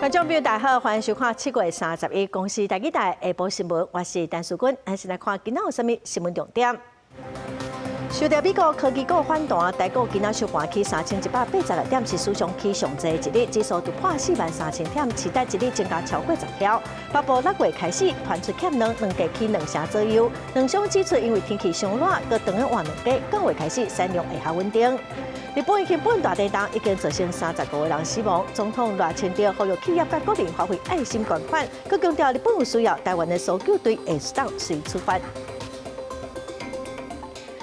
觀眾朋友大家好，歡迎收看7月31公視台語台下晡新聞，我是陳淑君。咱先來看今仔有啥物新聞重點。受著美國科技股反彈，台股今仔收盤起3186點，是史上起上濟一日，指數突破43,000點，市值一日增加超過10條。北部6月開始傳出欠卵，卵價起2成左右。卵商指出，因為天氣傷熱，閣轉去換卵雞，9月開始產量會較穩定。日本熊本大地震已經造成35個人死亡，總統賴清德呼籲企業佮個人發揮愛心捐款，閣強調日本有需要，台灣的搜救隊會當隨出發。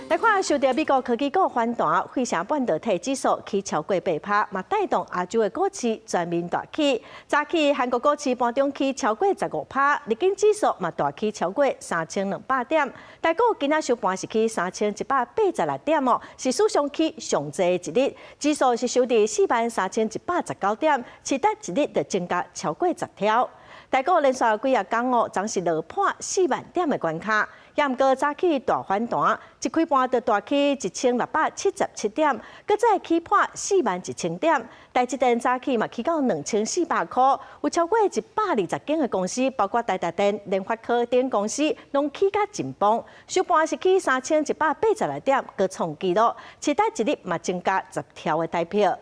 來看受著美國科技股反彈，費城半導體指數起超過8趴，嘛帶動亞洲的股市全面大起。早起韓國股市盤中起超過15趴，日經指數嘛大起超過3200點。台股今仔收盤是起3186點哦，是史上起上濟一日，指數是收佇43,119點，市值一日就增加超過10條。台股連續幾仔工哦，總是落破4萬點的關卡。也毋過早起大反彈，一開盤就大起1677點，閣再起破41,000點。台積電早起嘛起到2400塊，有超過120間的公司，包括台達電、聯發科等公司，攏起甲真崩。收盤是起3186點，閣創紀錄，市值一日嘛增加10條的台票。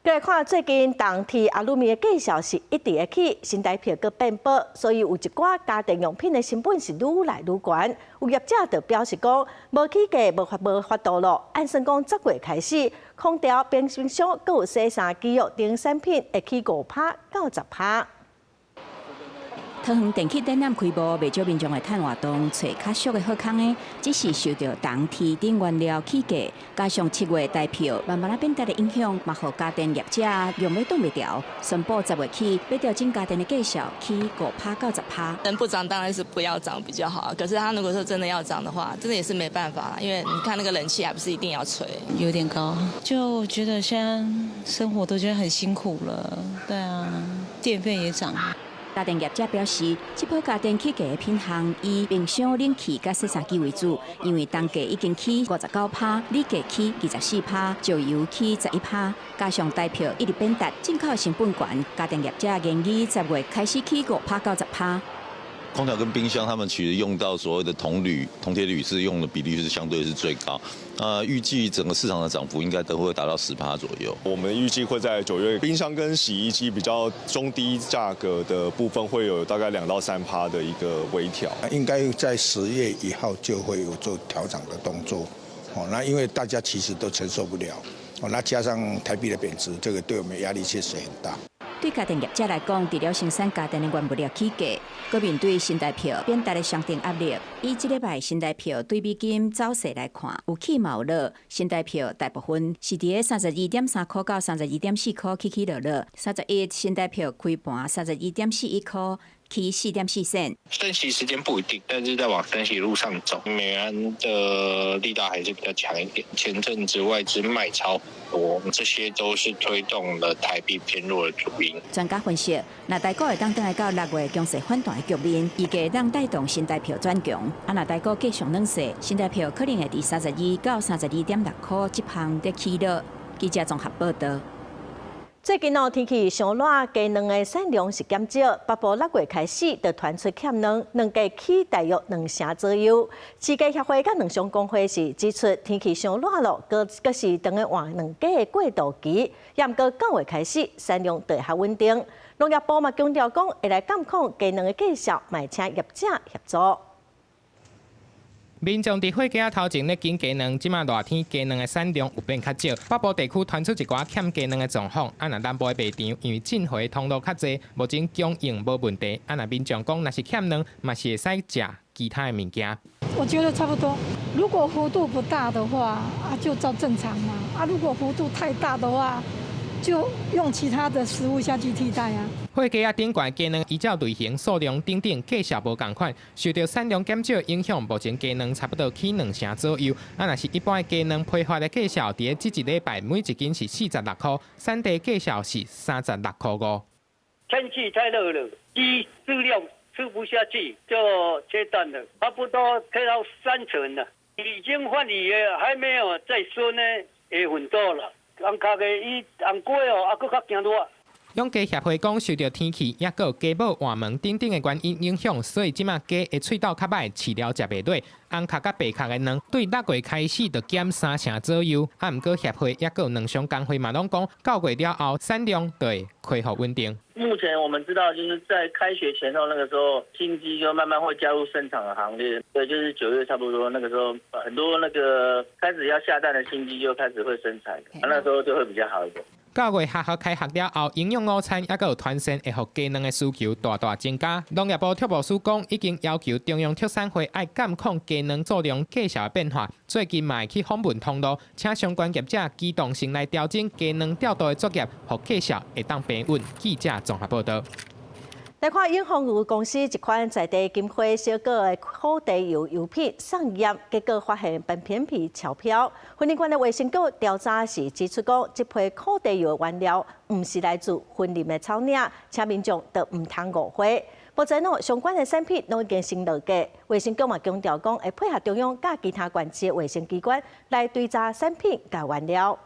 來看最近銅鐵阿魯米的價數是一直會起，新台幣閣變薄，所以有一寡家電用品的成本是愈來愈懸。有業者就表示講，無起價無法度咯。按算講10月開始，空調、冰箱、閣有洗衫機等產品會起5趴到10趴。桃園電器展覽開幕，袂少民眾會趁活動揣較俗的好康的，只是受著銅鐵等原料起價，加上7月台票慢慢仔變值的影響，嘛予家電業者用欲擋袂牢，宣布10月起欲調整家電的價數，起5趴到10趴。能不漲當然是不要漲比較好，可是他如果說真的要漲的話，真的也是沒辦法，因為你看那個冷氣還不是一定要吹。有點高，就覺得現在生活都覺得很辛苦了，對啊，電費也漲。家電業者表示，這波家電起價的品項以冰箱、冷氣佮洗衫機為主，因為銅價已經起59趴，鋰價起24趴，石油起11趴，加上台票一直貶值，進口成本懸，家電業者建議10月開始起5趴到10趴。空調跟冰箱，他們其實用到所謂的銅鋁、銅鐵鋁是用的比例是相對是最高。預計整個市場的漲幅應該都會達到10趴左右。我們預計會在9月，冰箱跟洗衣機比較中低價格的部分會有大概2到3趴的一個微調。應該在10月1號就會有做調漲的動作。哦，那因為大家其實都承受不了。哦，那加上台幣的貶值，這個對我們壓力確實很大。對家電業者來講，除了生產家電的原物料起價，閣面對新台票貶值的雙重壓力。以這禮拜新台票對美金走勢來看，有起嘛有落。新台票大部分是佇咧32.3塊到32.4塊起起落落。31新台票開盤32.41塊，起4.4仙。升息時間不一定，但是在往升息路上走，美元的力道還是比較強一點。前陣子外資賣超多，這些都是推動了台幣偏弱的主因。專家分析，若台股會當轉來到6月強勢反彈的局面，預計當帶動新台票轉強。啊，若台股繼續軟勢，新台票可能會佇32到32.6塊這旁佇起落。記者綜合報道。最近哦，天氣傷熱，雞卵的產量是減少。北部6月開始就傳出欠卵，卵價起大約2成左右。飼雞協會佮卵商公會是指出，天氣傷熱咯，閣閣是轉去換卵雞的過渡期。也毋過9月開始產量就會較穩定。農業部嘛強調講，會來監控雞卵的價數，嘛會請業者協助。民眾佇貨架頭前咧揀雞卵，這馬熱天雞卵的產量有變較少。北部地區傳出一寡欠雞卵的狀況，啊，若南部的賣場因為進貨通路較濟，目前供應無問題。啊，若民眾講，若是欠卵，嘛是會使食其他的物件。我覺得差不多，如果幅度不大的話，啊，就照正常嘛。啊，如果幅度太大的話，就用其他的食物下去替代啊。貨架仔頂懸雞卵依照類型、數量等等價數無仝款，受著產量減少影響，目前雞卵差不多起2成左右。啊，若是一般的雞卵批發的價數，佇咧這一禮拜每一斤是46塊，產地價數是36.5塊。天氣太熱了，雞飼料吃不下去就缺蛋了，差不多缺到三成了。已經換羽的還沒有再生呢，也很多了。紅殼的伊紅粿哦，啊，閣較驚熱。養雞協會講，受著天氣抑閣雞母換毛等等的原因影響，所以這馬雞的喙斗較䆀，飼料食袂落，紅殼佮白殼的卵對6月開始就減3成左右。啊，毋過協會抑閣卵商工會嘛攏講，9月了後產量就會恢復穩定。目前我們知道，就是在開學前後那個時候，新雞就慢慢會加入生產的行列。對，就是9月差不多那個時候，很多那個開始要下蛋的新雞就開始會生產，那時候就會比較好一點。 9月學校開學了後，營養午餐抑閣有團膳會予雞卵的需求大大增加。農業部畜牧署講，已經要求中央畜產會愛監控雞卵數量價數的變化。最近嘛會去訪問通路，請相關業者機動性來調整雞卵調度的作業，予價數會當平穩。記者綜合報導。來看永豐餘公司一款在地金花小果的苦茶油油品送驗，結果發現苯偏比超標。雲林縣的衛生局調查時指出，講這批苦茶油的原料毋是來自雲林的草嶺，請民眾都毋通誤會。目前哦，相關的產品攏已經先落架。衛生局嘛強調講，會配合中央佮其他縣市的衛生機關來追查產品佮原料。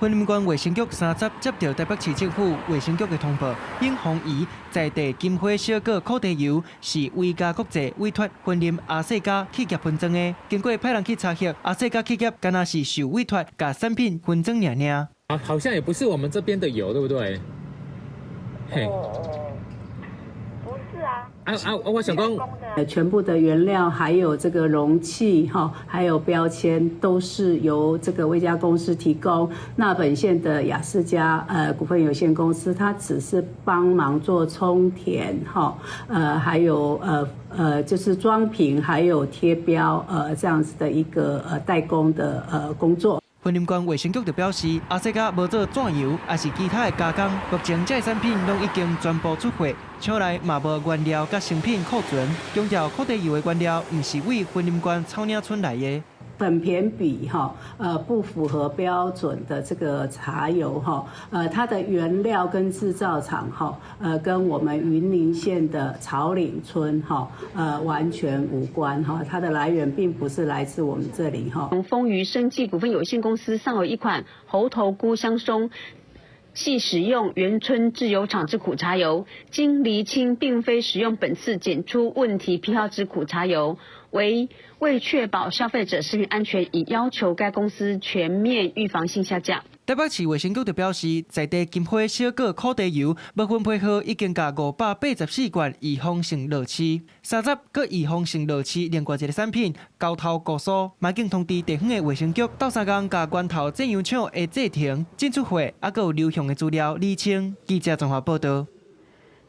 雲林縣衛生局30接著台北市政府衛生局的通報，永豐餘在地金花小果苦茶油是威嘉國際委託雲林亞細嘉企業分裝的，經過派人去查核，亞細嘉企業敢若是受委託共產品分裝爾爾。啊，好像也不是我們這邊的油，對不對？嘿。不是啊。啊啊！我想講，全部的原料還有這個容器哈，還有標籤都是由這個威嘉公司提供。那本縣的亞斯加股份有限公司，它只是幫忙做充填哈，還有就是裝瓶，還有貼標這樣子的一個代工的工作。雲林縣衛生局就表示，亞細嘉無做紙油，抑是其他的加工，目前這個產品攏已經全部出貨，廠內嘛無原料佮成品庫存，強調苦茶油的原料毋是對雲林縣草嶺村來的。苯偏比哈，不符合標準的這個茶油哈，它的原料跟製造廠哈，跟我們雲林縣的草嶺村哈，完全無關哈，它的來源並不是來自我們這裡哈。豐餘生技股份有限公司上有一款猴頭菇香鬆，系使用員村製油廠之苦茶油，經釐清並非使用本次檢出問題批號之苦茶油。為確保消費者食品安全，已要求該公司全面預防性下架。台北市衛生局就表示，在地金花小果苦茶油無分批號已經共584罐預防性落市，30閣預防性落市另外一個產品猴頭菇酥，嘛已經通知地方的衛生局，鬥相共共源頭製油廠的製程、進出貨，抑閣有流向的資料釐清。記者綜合報導。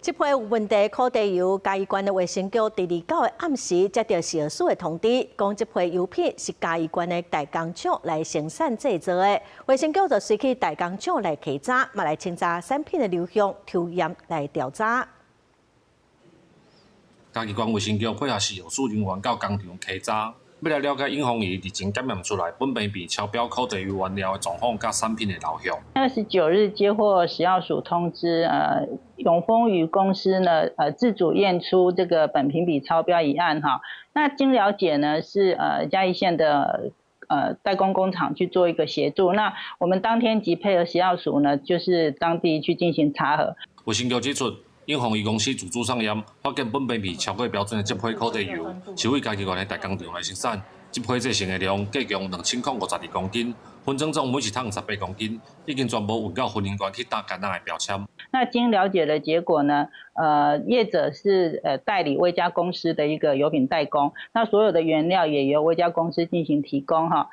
這批有問題苦茶油，嘉義縣的衛生局佇29的暗時接著食藥署的通知，講這批油品是嘉義縣的代工廠來生產製造的。衛生局就隨去代工廠來稽查，嘛來清查產品的流向，抽驗來調查。嘉義縣衛生局配合食藥署人員到工廠稽查，欲來了解永豐餘日前檢驗出來苯偏比超標苦茶油原料的狀況佮產品的流向。29日接獲食藥署通知，永豐餘公司呢，自主驗出這個苯評比超標一案哈。那經了解呢，是嘉義縣的代工工廠去做一個協助。那我們當天即配合食藥署呢，就是當地去進行查核。衛生局指出，永豐餘公司自主送驗，發現苯偏比超過標準的這批苦茶油，是對嘉義縣的代工廠來生產。這批製成的量計共2052公斤，分裝總每一桶18公斤，已經全部運到雲林縣去打干仔的標籤。那經了解的結果呢？業者是代理威嘉公司的一個油品代工，那所有的原料也由威嘉公司進行提供哈。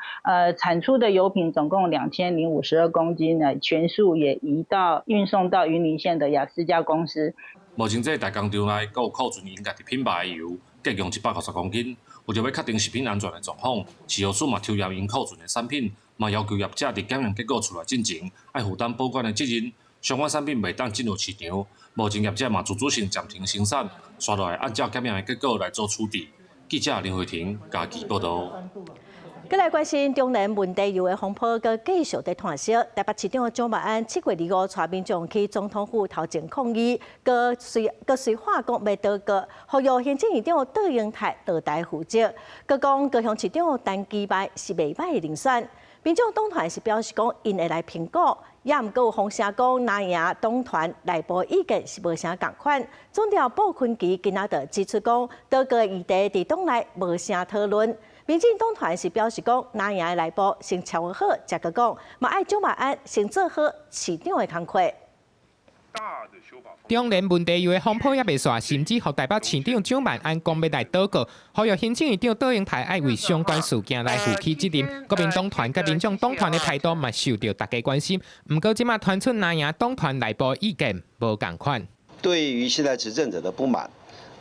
產出的油品總共2052公斤呢，全數也移到運送到雲林縣的亞斯加公司。目前這個代工廠內閣有庫存𪜶家己品牌的油，計共150公斤。為著欲確定食品安全的狀況，食藥署嘛抽驗𪜶庫存的產品，嘛要求業者佇檢驗結果出來進前，愛負擔保管的責任。相關產品袂當進入市場。目前業者嘛自主性暫停生產，紲落來按照檢驗的結果來做處置。記者林慧婷嘉義報導。閣來關心中研問題油的風波，閣繼續佇湠燒。台北市長蔣萬安7月25帶民眾去總統府頭前抗議，閣隨話講欲倒閣，呼籲行政院長卓榮泰落台負責。閣講高雄市長陳其邁是袂䆀的人選。民眾黨團是表示講，𪜶會來評估，也毋過有風聲講，藍營黨團內部意見是無啥仝款。總調布坤琪今仔就指出講，倒閣議題佇黨內無啥討論。民進黨團是表示講，藍營內部先調好，才閣講，嘛愛蔣萬安先做好市長的工課。中聯問題油的風波猶未煞，甚至予台北市長蔣萬安講欲來倒閣，呼籲行政院長卓榮泰愛為相關事件來負起責任。國民黨團佮民眾黨團的態度嘛受著大家關心。毋過這馬傳出藍營黨團內部意見無仝款。對於現在執政者的不滿，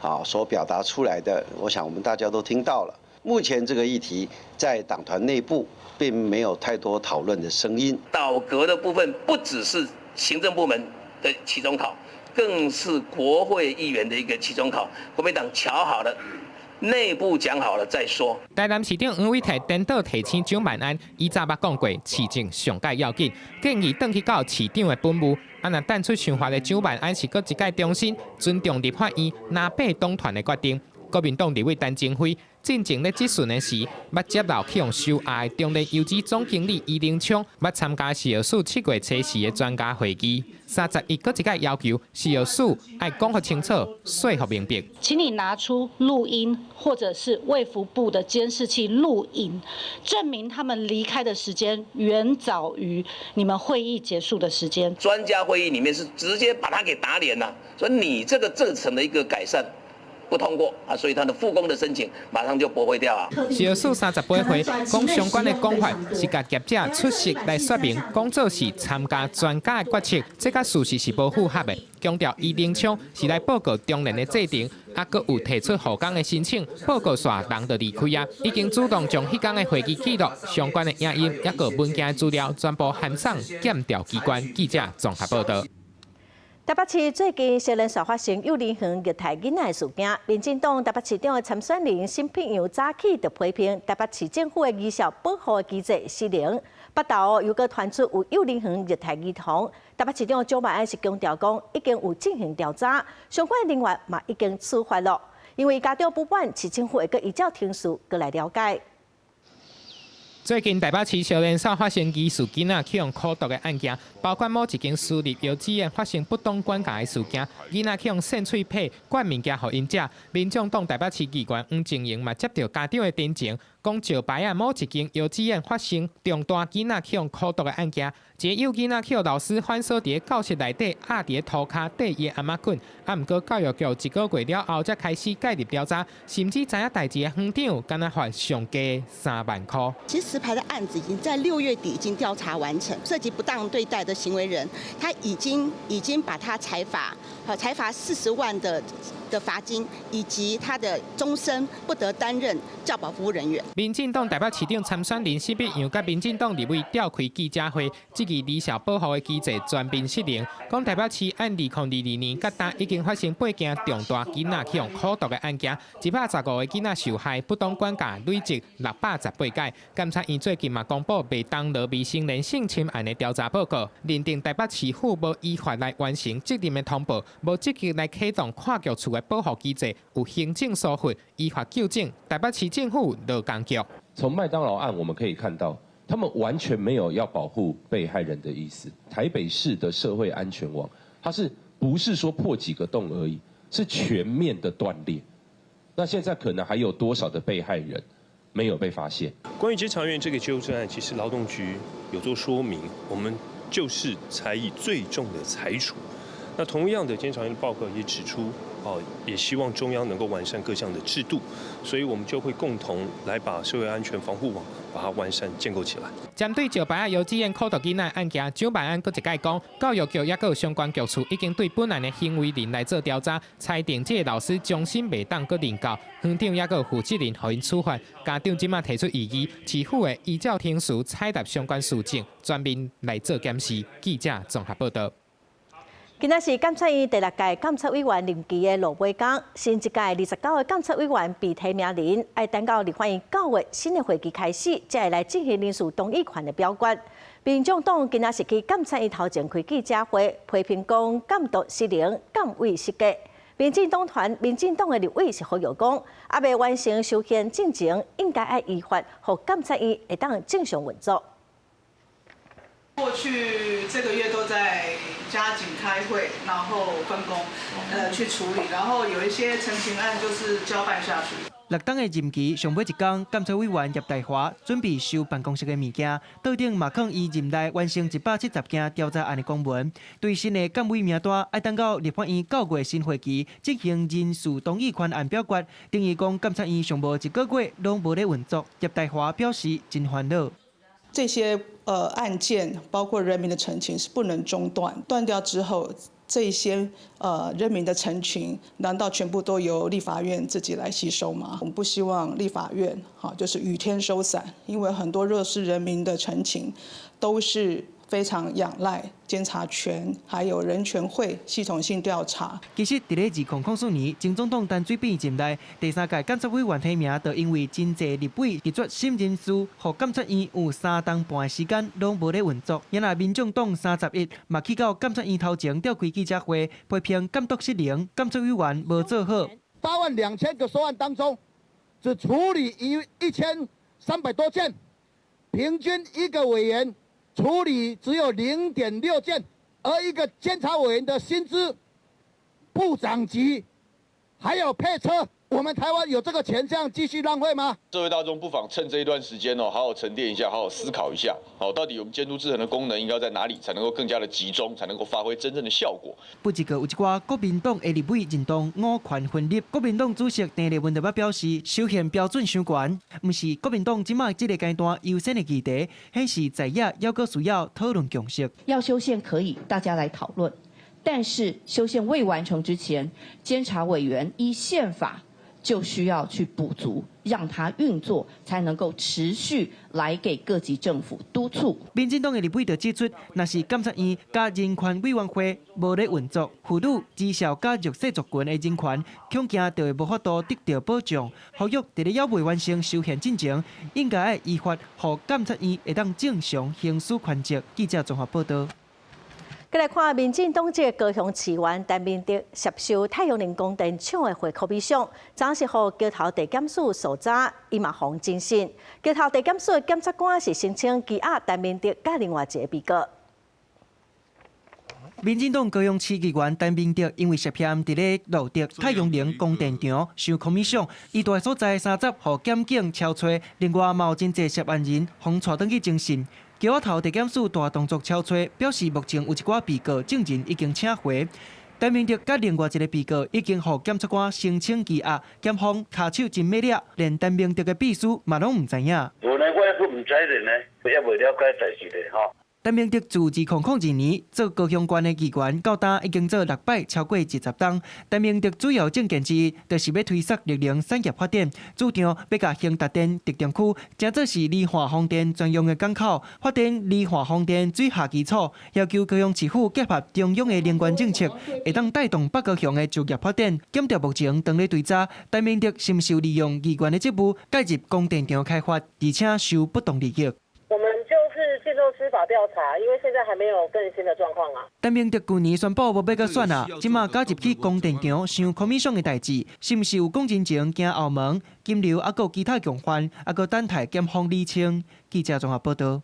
啊，所表達出來的，我想我們大家都聽到了。目前這個議題在黨團內部並沒有太多討論的聲音。倒閣的部分不只是行政部門的期中考，更是國會議員的一個期中考。國民黨喬好了，內部講好了再說。台南市長黃偉哲顛倒提醒蔣萬安，伊早捌講過，市政上蓋要緊，建議轉去到市長的本務。啊，若等出想法的蔣萬安是閣一擺重申尊重立法院藍白黨團的決定。國民黨立委陳澄輝進前咧質詢的時，捌揭露去予收押的中聯油脂總經理余寧聰，捌參加食藥署7月初四的專家會議，31閣一擺要求食藥署愛講予清楚，說予明白。請你拿出錄音或者是衛福部的監視器錄影，證明他們離開的時間遠早於你們會議結束的時間。專家會議裡面是直接把他給打臉了，說你這個政策的一個改善不通過啊，所以他的復工的申請馬上就駁回掉啊。食藥署38歲講相關的講法是共業者出席來說明，講做是參加專家的決策，這佮事實是無符合的。強調余寧聰是來報告中聯的制程，啊，閣有提出復工的申請，報告煞人就離開啊，已經主動將彼工的會議記錄、相關的影音抑閣文件資料全部函送檢調機關。記者綜合報道。台北市最近接連發生幼兒園虐待囡仔的事件，民進黨台北市長的參選人沈伯洋早起就批評台北市政府的兒少保護機制失靈，北投又閣傳出有幼兒園虐待兒童，台北市長蔣萬安是強調講已經有進行調查，相關人員嘛已經處罰了，因為家長不滿市政府會閣依照程序閣來了解。最近台北市相連紲發生疑似囡仔去予苦毒的案件，包括某一間私立幼稚園發生不當管教的事件，囡仔去予搧喙䫌灌物件予𪜶食。民眾黨台北市議員黃靜瑩嘛接著家長的陳情，講石牌仔某一間幼稚園發生重大囡仔去予苦毒的案件，一个幼囡仔去予老師反鎖佇教室內底壓佇塗跤綴伊的頷仔棍，啊，毋過教育局一個月了後才開始介入調查，甚至知影代誌的園長敢若罰上低3萬箍。其實石牌的案子已經在6月底已經調查完成，涉及不當對待的行為人，他已經把他裁罰，好裁罰40萬的罰金，以及他的終身不得擔任教保服務人員。民進黨台北市長參選人沈伯洋佮民進黨立委召開記者會，質疑兒少保護的機制全面失靈，講台北市按2022年至今已經發生八件重大囡仔去予苦毒的案件，115個囡仔受害，不當管教累積618擺。監察院最近嘛公布麥當勞未成年性侵案的調查報告，認定台北市府無依法來完成責任的通報，無積極來啟動跨局處的保護機制，有行政疏忽，依法糾正。台北市政府勞工局。從麥當勞案我們可以看到，他們完全沒有要保護被害人的意思。台北市的社會安全網，它是不是說破幾個洞而已？是全面的斷裂。那現在可能還有多少的被害人沒有被發現？關於監察院這個糾正案，其實勞動局有做說明，我們就是採以最重的裁處。那同樣的，監察院的報告也指出，哦，也希望中央能夠完善各項的制度，所以我們就會共同來把社會安全防護網把它完善建構起來。針對石牌仔幼稚園苦毒囡仔案件，蔣萬安閣一擺講，教育局抑閣有相關局處已經對本案的行為人來做調查，裁定這个老師終身袂當閣任教，園長抑閣負責任予𪜶處罰。家長這馬提出異議，市府會依照程序採納相關事證，全面來做檢視。記者綜合報道。今仔是監察院第六屆監察委員任期的落尾工，新一屆29個監察委員被提名人，愛等到立法院9月新的會期開始，才會來進行人事動議權的表決。民眾黨今仔是去監察院頭前開記者會，批評講監督失靈、監委失格。民進黨團、民進黨的立委是呼籲講，猶未完成修憲進程，應該愛依法，予監察院會當正常運作。過去這個月都在加緊開會，然後分工，去處理，然後有一些陳情案就是交辦下去。六冬的任期上尾一工，監察委員葉大華準備收辦公室的物件，桌頂嘛囥伊任內完成170件調查案的公文。對新的監委名單，愛等到立法院9月新會期進行人事同意權案表決，等於講監察院上無一個月攏無咧運作。葉大華表示真煩惱。這些案件，包括人民的陳情是不能中斷，斷掉之後，這些人民的陳情，難道全部都由立法院自己來吸收嗎？我們不希望立法院就是雨天收傘，因為很多弱勢人民的陳情都是非常仰賴監察權，還有人權會系統性調查。其實，佇咧2004年，前總統陳水扁任內，第三屆監察委員提名，就因為真濟立委拒絕審人事，予監察院有3冬半的時間攏無咧運作。因若民眾黨31嘛去到監察院頭前召開記者會，批評監督失靈，監察委員無做好。82000個收案當中，只處理1300多件，平均一個委員處理只有0.6件，而一個監察委員的薪資、部長級，還有配車，我們台灣有這個錢這樣繼續浪費嗎？社會大眾不妨趁這一段時間哦，好好沉澱一下，好好思考一下，好，到底我們監督制衡的功能應該在哪裡，才能夠更加的集中，才能夠發揮真正的效果。不過有一寡國民黨的立委認同五權分立，國民黨主席鄭麗文就表示，修憲標準傷懸，毋是國民黨這馬這個階段優先的議題，顯示在野猶閣需要討論共識。要修憲可以，大家來討論，但是修憲未完成之前，監察委員依憲法就需要去補足，讓它運作，才能夠持續來給各級政府督促。民進黨的立委就指出，若是監察院佮人權委員會無咧運作，婦女、兒少佮弱勢族群的人權，恐驚就會無法度得到保障。呼籲佇咧猶未完成修憲進程，應該愛依法，予監察院會當正常行使權責。記者綜合報道。過來看民進黨籍高雄市議員陳明德涉收太陽能光電廠的回扣米賞，昨是予橋頭地檢署搜查，伊嘛予偵訊。橋頭地檢署的檢察官是申請羈押陳明德佮另外一個被告。民進黨高雄市議員陳明德因為涉嫌佇咧路竹太陽能光電廠收米賞，伊蹛的所在30予檢警抄揣，另外嘛有真濟涉案人予帶轉去偵訊。橋仔頭地檢署大動作抄揣，表示目前有一寡被告證人已經請回。陳明德佮另外一個被告已經予檢察官申請羈押，檢方跤手真猛掠，連陳明德的秘書嘛攏毋知影。無呢，我猶閣毋知咧呢，猶未了解代誌咧吼。陳明德自2002年做高雄縣的議員，到今已經做6擺，超過20冬。陳明德主要政見之一，就是欲推捒綠能產業發展，主張欲共興達電特定區，成做是離岸風電專用的港口，發展離岸風電水下基礎，要求高雄市府結合中央的能源政策，會當帶動北高雄的就業發展。檢調目前當咧追查，陳明德是毋是有利用議員的職務介入光電廠開發，而且收不當利益。我們就是接受司法調查，因為現在還沒有更新的狀況啊。陳明德舊年宣布無欲閣選啊，這馬加入去光電廠收米賞的代誌，是毋是有講真情驚後門、金流啊，閣有其他共犯，啊，閣等待檢方釐清。記者綜合報道。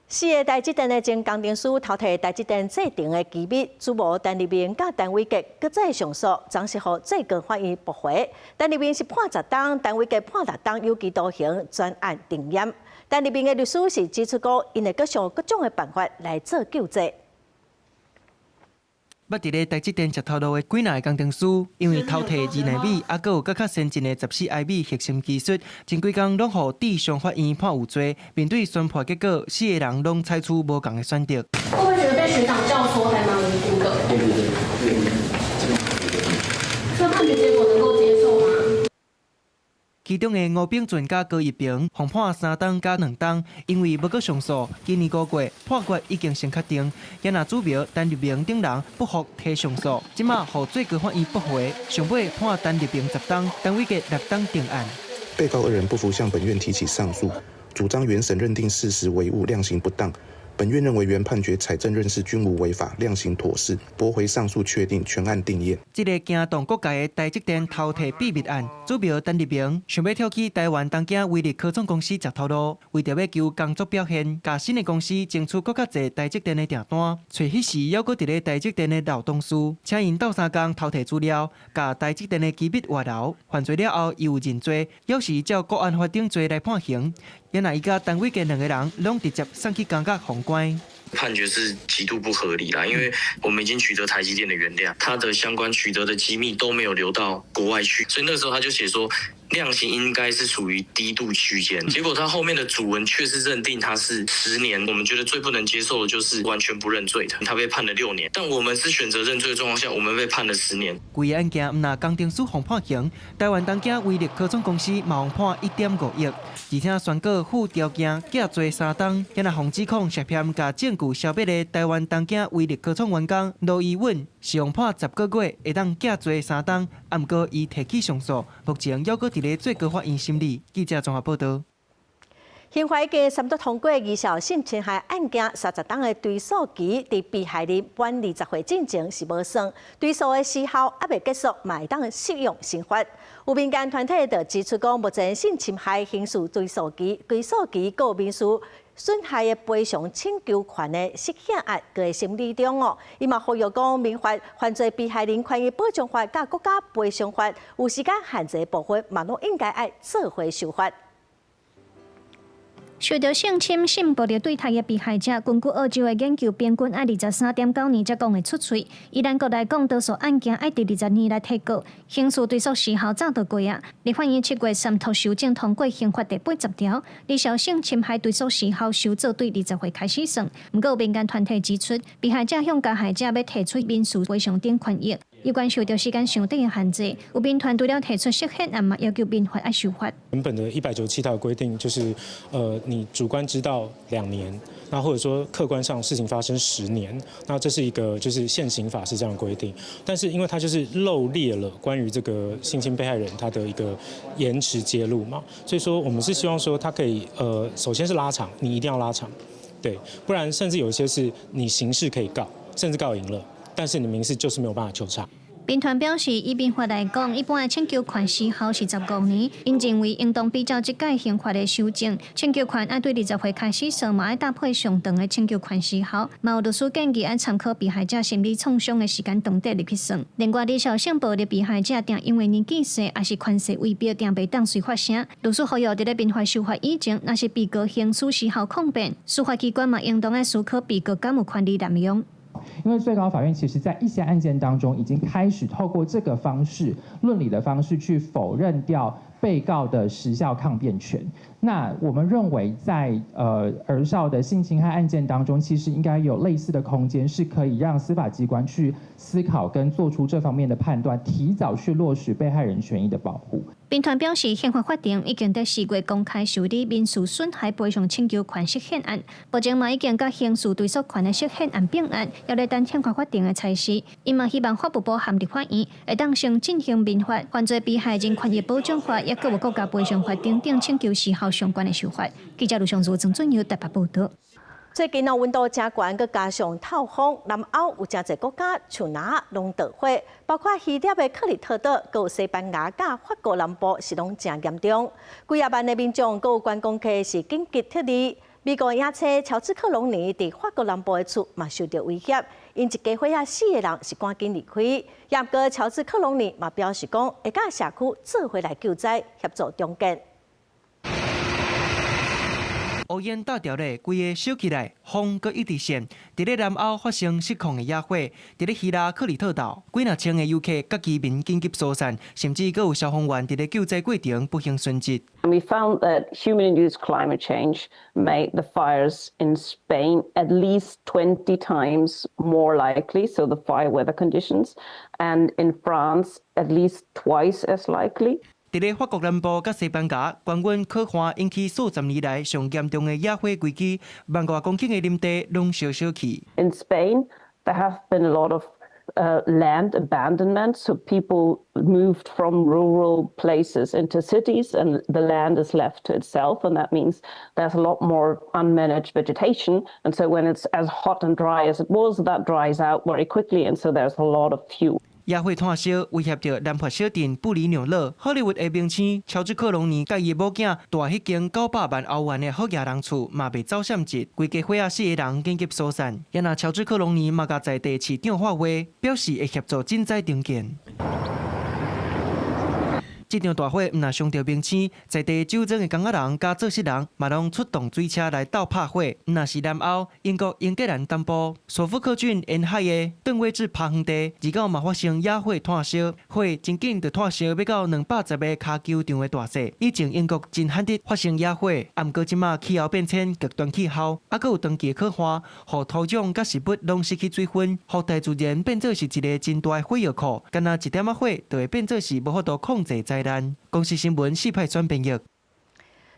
四个台積電的前工程師偷提台積電製程的機密，主謀陳立明佮陳偉傑閣再上訴，昨是予最高法院駁回。陳立明是判10冬，陳偉傑判6冬有期徒刑，全案定讞。陳立明的律師是指出講，𪜶會閣想各種的辦法來做救濟。捌佇咧台積電食頭路的幾若个工程師，因為偷提2納米，猶閣有閣較先進的14納米核心技術，前幾工攏予地上法院判有罪。面對宣判結果，四个人攏採取無仝的選擇。會不會覺得被學長教唆還蠻無辜的？這判決結果能夠接受嗎？其中的吳秉俊佮高一平，予判3冬佮2冬，因為無閣上訴，今年5月判決已經先確定。也若主謀陳立明等人不服提上訴，這馬予最高法院駁回，上尾判陳立明10冬，陳偉傑6冬定案。被告二人不服，向本院提起上訴，主張原審認定事實為誤，量刑不當。本院認為原判決採證認識均無違法，量刑妥適，駁回上訴確定，全案定讞。這个驚動國界的台積電偷提秘密案，主謀陳立明想欲跳去台灣東京威力科創公司食頭路，為著欲求工作表現，共新的公司爭取閣較濟台積電的訂單，揣彼時猶閣佇咧台積電的老同事，請𪜶鬥相共偷提資料，共台積電的機密外流，犯罪了後，伊有認罪，猶是照國安法定罪來判刑。原來伊佮陳偉傑兩个人攏直接送去監獄封關。判決是極度不合理啦，因為我們已經取得台積電的原料，它的相關取得的機密都沒有流到國外去，所以那個時候他就寫說量刑應該是屬於低度區間，結果他後面的主文卻是認定他是10年。我們覺得最不能接受的就是完全不認罪的，他被判了6年，但我們是選擇認罪的狀況下，我們被判了十年。規个案件毋但工程師予判刑，台灣東京威力科創公司嘛予判1.5億，而且宣告附條件寄坐3冬，予指控涉嫌共證據銷滅的台灣東京威力科創員工盧怡允是予判10個月，會當寄坐3冬，啊，毋過伊提起上訴，目前猶閣佇咧最高法院審理。記者綜合報導。刑法已經三讀通過兒少性侵害案件，30冬的追訴期，佇被害人滿20歲進前是無算，追訴的時效猶未結束，嘛會當適用新法。有民間團體就指出講，目前性侵害刑事追訴期、追訴期佮民事損害的賠償請求權的釋憲案閣佇審理中哦。伊嘛呼籲講，民法犯罪被害人權益保障法佮國家賠償法有時間限制的部分，嘛攏應該愛做伙修法。受著性侵、性暴力對待的被害者，根據澳洲的研究，平均愛23.9年才講會出喙。以咱國來講，多數案件愛佇20年來提告，刑事追訴時效早就過啊。立法院7月三讀修正通過刑法第80條，兒少性侵害追訴時效修做對20歲開始算。毋過民間團體指出，被害者向加害者欲提出民事賠償等權益，有關受著時間上短的限制，有民團除了提出釋憲案嘛，要求民法愛修法。原本的197條規定就是，你主觀知道2年，那或者說客觀上事情發生10年，那這是一個就是現行法是這樣規定，但是因為它就是漏列了關於這個性侵被害人他的一個延遲揭露嘛，所以說我們是希望說它可以，首先是拉長，你一定要拉長，對，不然甚至有一些是你刑事可以告，甚至告贏了，但是你民事就是沒有辦法求償。民團表示，以民法來講，一般的請求權時效是15年。𪜶認為應當比照這屆刑法的修正，請求權愛對20歲開始算，嘛愛搭配上長的請求權時效。嘛有律師建議愛參考被害者心理創傷的時間長短入去算。另外，兒少性暴力被害者定因為年紀細，抑是權勢威逼，定袂當隨發聲。律師呼籲佇咧民法修法以前，若是被告刑事時效抗辯，司法機關嘛應當愛思考被告敢有權利濫用。因為最高法院其實在一些案件當中，已經開始透過這個方式、論理的方式去否認掉被告的時效抗辯權。那我們認為在兒少的性侵害案件當中，其實應該有類似的空間，是可以讓司法機關去思考跟做出這方面的判斷，提早去落實被害人權益的保護。民團表示，憲法法庭已經佇4月公開受理民事損害賠償請求權釋憲案，目前嘛已經佮刑事追訴權的釋憲案併案，猶咧等憲法法庭的裁示。伊嘛希望法務部和立法院會當先進行民法犯罪被害人權益保障法，抑閣有國家賠償法等等請求時效相關的修法。記者盧尚如、曾俊耀台北報導。最近哦，溫度誠懸，閣加上透風，南歐有誠濟國家樹林攏著火，包括希臘的克里特島，閣有西班牙佮法國南部是攏誠嚴重。幾仔萬的民眾閣有觀光客是緊急撤離。美國影星喬治克隆尼佇法國南部的厝嘛受著威脅，𪜶一家伙仔四個人是趕緊離開。毋過喬治克隆尼嘛表示講，會佮社區做伙來救災，協助重建。烏煙罩牢咧，規个燒起來，風閣一直旋。佇咧南歐發生失控的野火，佇咧希臘克里特島，幾若千个遊客佮居民緊急疏散，甚至閣有消防員佇咧救災過程不幸殉職。 We found that human-induced climate change made the fires in Spain at least 20 times more likely, so the fire weather conditions, and in France at least twice as likely. 佇咧法國南部佮西班牙，高溫乾旱引起數十年來上嚴重的野火危機，萬外公頃的林地攏燒燒去。 In Spain, there have been a lot of Land abandonment. So people moved from rural places into cities and the land is left to itself. And that means there's a lot more unmanaged vegetation. And so when it's as hot and dry as it was, that dries out very quickly. And so there's a lot of fuel. 野火湠燒，威脅著南法小鎮布里紐勒。好萊塢的明星喬治克隆尼佮伊某囝蹛彼間900萬歐元的好額人厝嘛袂走閃疾，規家伙仔四个人緊急疏散。也若喬治克隆尼嘛共在地市長發話，表示會協助賑災重建。這場大火毋若傷著明星，在地酒莊的工仔人佮做穡人嘛攏出動水車來鬥拍火。毋若是南歐英國英格蘭東部索福克郡沿海的頓威治拍園地，29嘛發生野火湠燒，火真緊就湠燒欲到210个跤球場的大細。以前英國真罕得發生野火，啊毋過這馬氣候變遷、極端氣候，猶閣有長期的旱旱，予土壤佮植物攏失去水分，予大自然變做是一个真大的火藥庫，干焦一點仔火就會變做是無法度控制災難。公視新聞四派轉編譯。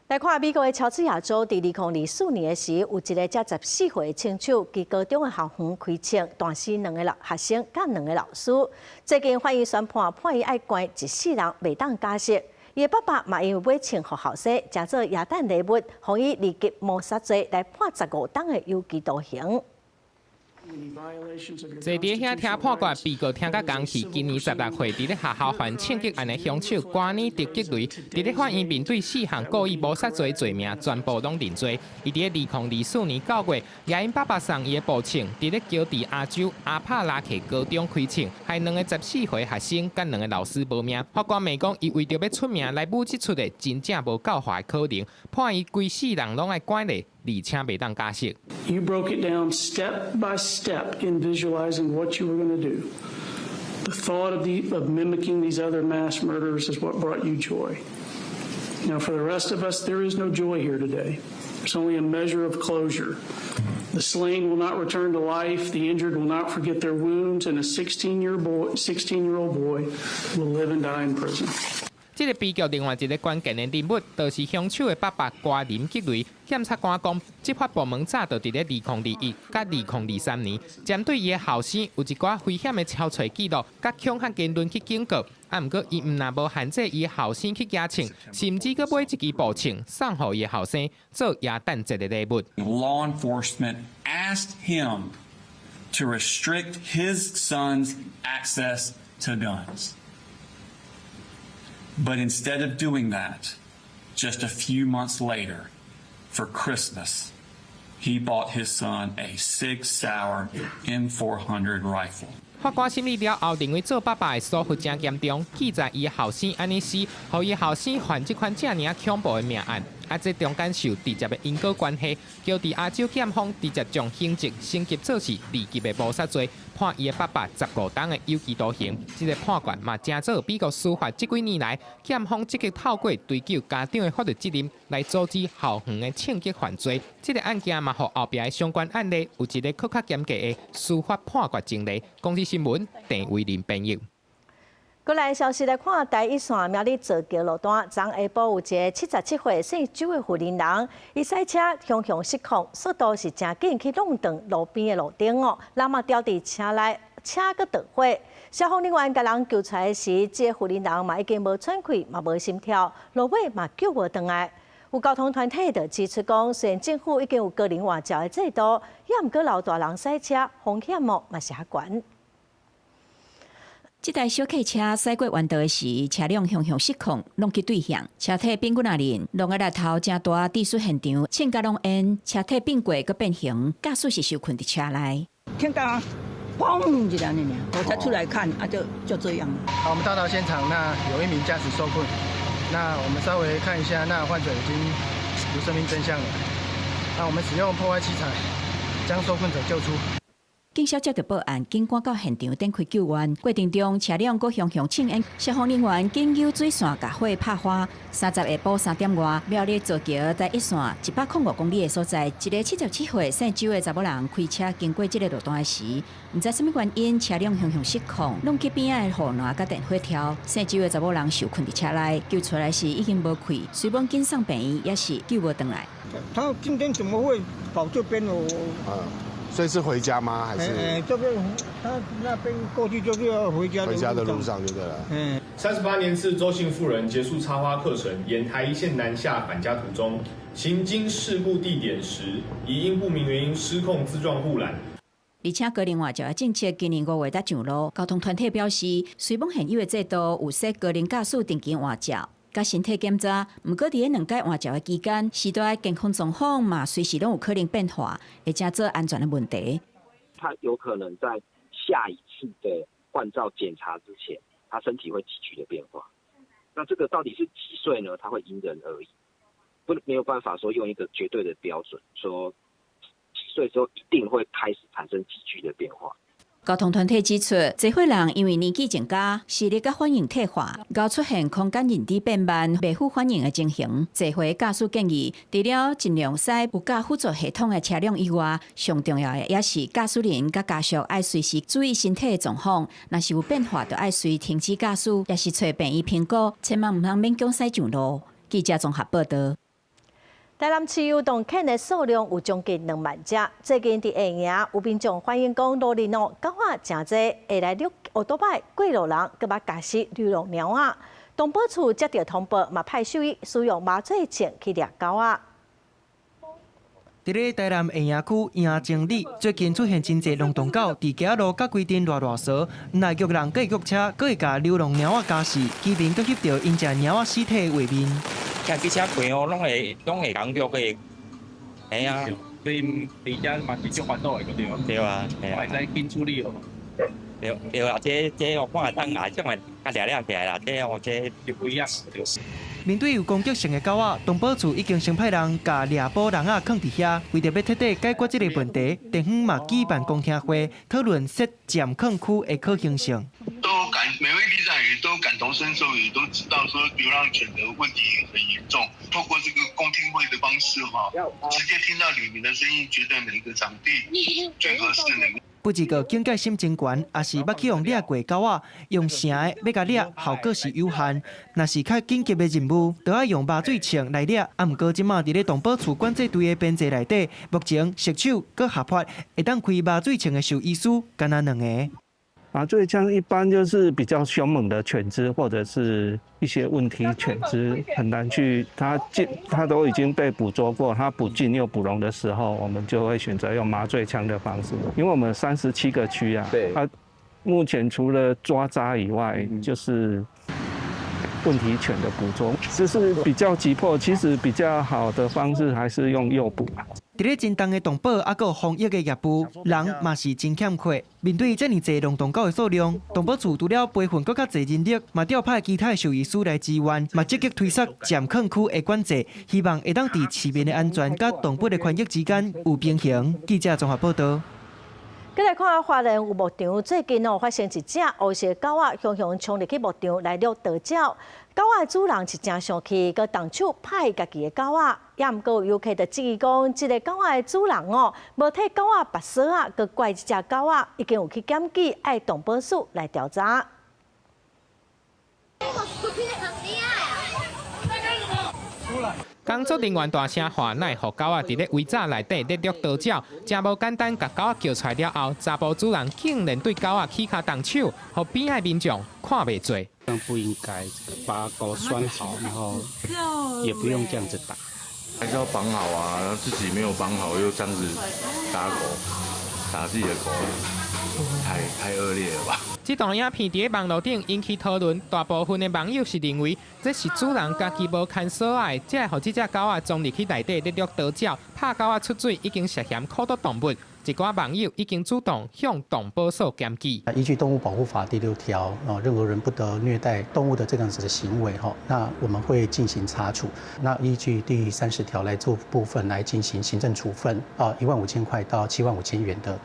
來看美國的喬治亞州，佇2024年的時，有一个才14歲的槍手，佇高中的校園開槍，彈死兩个學生佮兩个老師。最近法院宣判，判伊愛關一世人，袂當假釋。伊的爸爸嘛因為買槍予後生，誠做耶誕禮物，予伊二級謀殺罪來判15冬的有期徒刑。坐佇遐聽判決，被告聽甲講去。今年16歲，佇咧學校犯槍擊案的兇手瓜尼德吉雷，佇咧法院面對四項故意謀殺罪罪名，全部攏認罪。伊佇咧2024年9月，舉𪜶爸爸送伊的步槍，佇咧喬治亞州阿帕拉契高中開槍，害兩個14歲學生佮兩个老師無命。法官罵講，伊為著欲出名來舞這齣的真正無夠壞可能，判伊規世人攏愛關咧，而且袂當假釋。 You broke it down step by step in visualizing what you were going to do. The thought of mimicking these other mass murderers is what brought you joy. Now, for the rest of us, there is no joy here today. There's only a measure of closure. The slain will not return to life, the injured will not forget their wounds, and a 16-year-old boy will live and die in prison. 這个悲劇另外一个關鍵的人物，就是兇手的爸爸瓜林吉雷。檢察官講，執法部門早就佇咧2021佮2023年，針對伊的後生有一寡危險的抄揣記錄，佮恐嚇言論去警告。啊，毋過伊毋但無限制伊的後生去舉槍，甚至閣買一支步槍送予伊的後生做耶誕節的禮物。 Law enforcement asked him to restrict his son's access to guns. But instead of doing that, just a few months later, for Christmas, he bought his son a Sig Sauer M400 rifle. 法官審理了後，認為做爸爸的疏忽誠嚴重，記載伊後生按呢死，予伊後生犯這款遮爾仔恐怖的命案，啊，這中間受直接的因果關係，喬治亞州檢方直接將刑責升級做是二級的謀殺罪，判伊的爸爸15冬的有期徒刑。這个判決嘛，誠做美國司法這幾年來，檢方積極透過追究家長的法律責任，來阻止校園的槍擊犯罪。這个案件嘛，予後壁的相關案例有一个閣較嚴格的司法判決前例。公視新聞鄭偉林編譯。過來消息來看，台一線苗栗造橋路段，昨下晡有一个77歲姓周的婦人人，伊駛車雄雄失控，速度是誠緊去挵斷路邊的路燈哦，人嘛牢佇車內，車閣著火。消防人員共人救出來時，這个婦人人嘛已經無喘氣，嘛無心跳，落尾嘛救無轉來。有交通團體就指出講，雖然政府已經有高齡換照的制度，也毋過老大人駛車風險哦嘛是較懸。這台小客車駛過彎道的時，車輛雄雄失控，挵去對向，車體變滾仔輪，挵的力頭誠大，致使現場嗆甲攏煙，車體變過閣變形，駕駛是受困佇車內。聽到砰一下爾，我才出來看，啊就這樣。好，我們到達現場，那有一名駕駛受困，那我們稍微看一下，那患者已經無生命徵象了。那我們使用破壞器材將受困者救出。警消接到報案，緊趕到現場展開救援。過程中，車輛閣雄雄嗆煙，消防人員緊用水線共火拍花。30下晡3點外，苗栗造橋台一線105公里的所在，一个77歲姓周的查某人開車經過這个路段時，毋知啥物原因，車輛雄雄失控，挵去邊仔的護欄佮電火柱。姓周的查某人受困佇車內，救出來時已經無氣，雖罔緊送病院，也是救無轉來。他今天怎麼會跑這邊？我所以是回家嗎？還是？哎，這邊他那邊過去就是要回家。回家的路上就對了。嗯。38年次周姓婦人結束插花課程，沿台一線南下返家途中，行經事故地點時，疑因不明原因失控自撞護欄。而且高齡換照的政策今年5月才上路，交通團體表示，雖罔現有的制度有設高齡駕駛定期換照、佮身體檢查，毋過佇咧兩擺換照的期間，時代健康狀況嘛隨時攏有可能變化，會成做安全的問題。他有可能在下一次的換照檢查之前，他身體會急劇的變化。那這個到底是幾歲呢？他會因人而異，不沒有辦法說用一個絕對的標準說。幾歲之後一定會開始產生急劇的變化。交通團體指出，濟歲人因為年紀增加，視力佮反應退化，𠢕出現空間認知變慢、袂赴反應的情形。濟歲駕駛建議，除了盡量駛有駕輔助系統的車輛以外，上重要的也是駕駛人佮家屬愛隨時注意身體的狀況，若是有變化，就愛隨停止駕駛，抑是揣病醫評估，千萬毋通勉強駛上路。記者綜合報道。台南市遊動犬的數量有將近2萬隻。最近佇下營有民眾反映講，路裡哦狗仔誠濟，會來掠歐多擺過路人，閣捌咬死流浪貓仔。動保處接著通報，嘛派獸醫使用麻醉槍去掠狗仔。佇咧台南下營區營前里，最近出現真濟流浪狗，佇街仔路佮規陣賴賴趖，毋但虐人，閣會虐車，閣會共流浪貓仔咬死，居民閣翕著𪜶食貓仔屍體的畫面。騎機車過哦，攏會共虐的，嘿啊，所以佇遮嘛是足煩惱的，對無？對啊，嘿啊。會使緊處理哦。對對啊，這我看會當也種會較掠掠起來啦，這哦這就不一樣。面對有攻擊性的狗仔，動保處已經先派人共獵捕籠仔囥佇遐，為著欲徹底解決這个問題，地方嘛舉辦公聽會，討論設暫囥區的可行性。都感每位里長也都感同身受，也都知道說流浪犬的問題很嚴重。透過這個公聽會的方式，哈，直接聽到里民的聲音，覺得哪個場地最合適哪個。不一個警戒心真懸，也是捌去予掠過狗仔，用繩的欲共掠，效果是有限。若是較緊急的任務，就愛用麻醉槍來掠。啊，毋過這馬佇咧動保處管制隊的編制內底，目前熟手閣合法會當開麻醉槍的獸醫師，干焦兩个。麻醉槍一般就是比較兇猛的犬隻，或者是一些問題犬隻，很難去它進，它都已經被捕捉過，它不進又不籠的時候，我們就會選擇用麻醉槍的方式。因為我們37個區啊，啊，目前除了抓渣以外，就是問題犬的捕捉，這是比較急迫。其實比較好的方式還是用誘捕。佇咧真重的動保，抑閣有防疫的業務，人嘛是真欠缺。面對遮爾濟流浪狗的數量，動保處除了培訓閣較濟人力，嘛調派其他的獸醫師來支援，嘛積極推捒暫囥區的管制，希望會當佇市民的安全佮動物的權益之間有平衡。記者綜合報道。閣來看花蓮有牧場，最近哦發現一隻烏色狗仔，雄雄衝入去牧場來掠蟵鳥。狗仔的主人是誠生氣，閣動手拍家己的狗仔。也毋過有遊客就質疑講，這个狗仔的主人哦，無替狗仔縛索仔，閣怪這隻狗仔，已經有去檢舉，愛動保署來調查。工作人員大聲喊，奈予狗仔佇咧圍柵內底咧掠蟵鳥，誠無簡單。共狗仔叫出來了後，查埔主人竟然對狗仔起跤動手，予邊仔民眾看袂做。不應該把狗拴好，然後也不用這樣子打，還是要綁好啊。然後自己沒有綁好，又這樣子打狗，打自己的狗，太惡劣了吧？這段影片佇咧網路頂引起討論，大部分的網友是認為這是主人家己無牽索仔，才會予這隻狗仔衝入去內底咧掠蟵鳥，拍狗仔出水已經涉嫌苦毒動物。一寡網友已經主動向動保所檢舉。依據《動物保護法》第6條，任何人不得虐待動物的這樣子的行為，那我們會進行查處。那依據第30條來做部分來進行行政處分，1萬5千塊到7萬5千元的，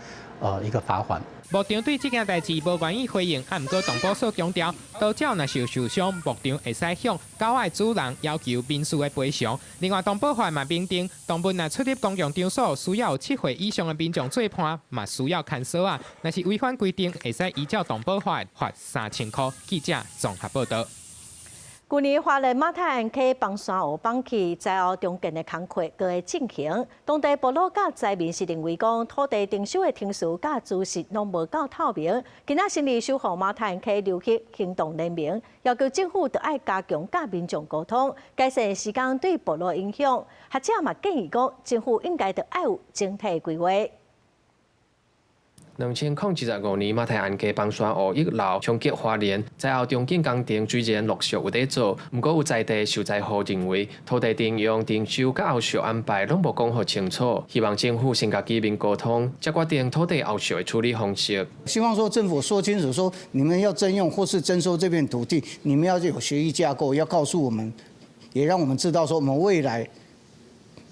一個罰鍰。牧場對這件代誌無願意回應，啊，毋過動保所強調，蟵鳥若是有受傷，牧場會使向狗仔主人要求民事的賠償。另外，動保法嘛明定，動物若出入公共場所，需要有7歲以上的民眾做伴，嘛需要牽索仔。若是違反規定，會使依照動保法罰3000塊。記者綜合報道。舊年花蓮馬太鞍溪崩山湖崩去，災後重建的工課閣會進行。當地部落佮災民是認為講土地徵收的程序佮資訊攏無夠透明。今仔成立守護馬太鞍溪流域行動聯盟，要求政府著愛加強佮民眾溝通，改善施工對部落影響。學者嘛建議講，政府應該著愛有整體規劃。2025年馬太鞍溪崩山湖溢流衝擊花蓮，災後重建工程雖然陸續有咧做，毋過有在地受災戶認為土地徵用、徵收佮後續安排攏無講予清楚，希望政府先共居民溝通，才決定土地後續的處理方式。希望說政府說清楚，說你們要徵用或是徵收這片土地，你們要有協議架構，要告訴我們，也讓我們知道說我們未來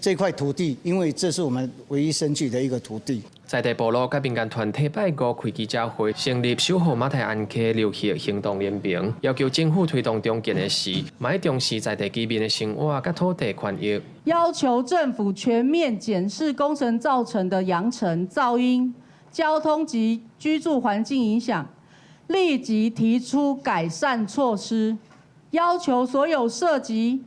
這塊土地，因為這是我們唯一生計的一個土地。在地部落佮民間團體拜五開記者會，成立守護馬太鞍溪流域行動聯盟，要求政府推動重建的時，嘛愛重視在地居民的生活佮土地權益。要求政府全面檢視工程造成的揚塵、噪音、交通及居住環境影響，立即提出改善措施。要求所有涉及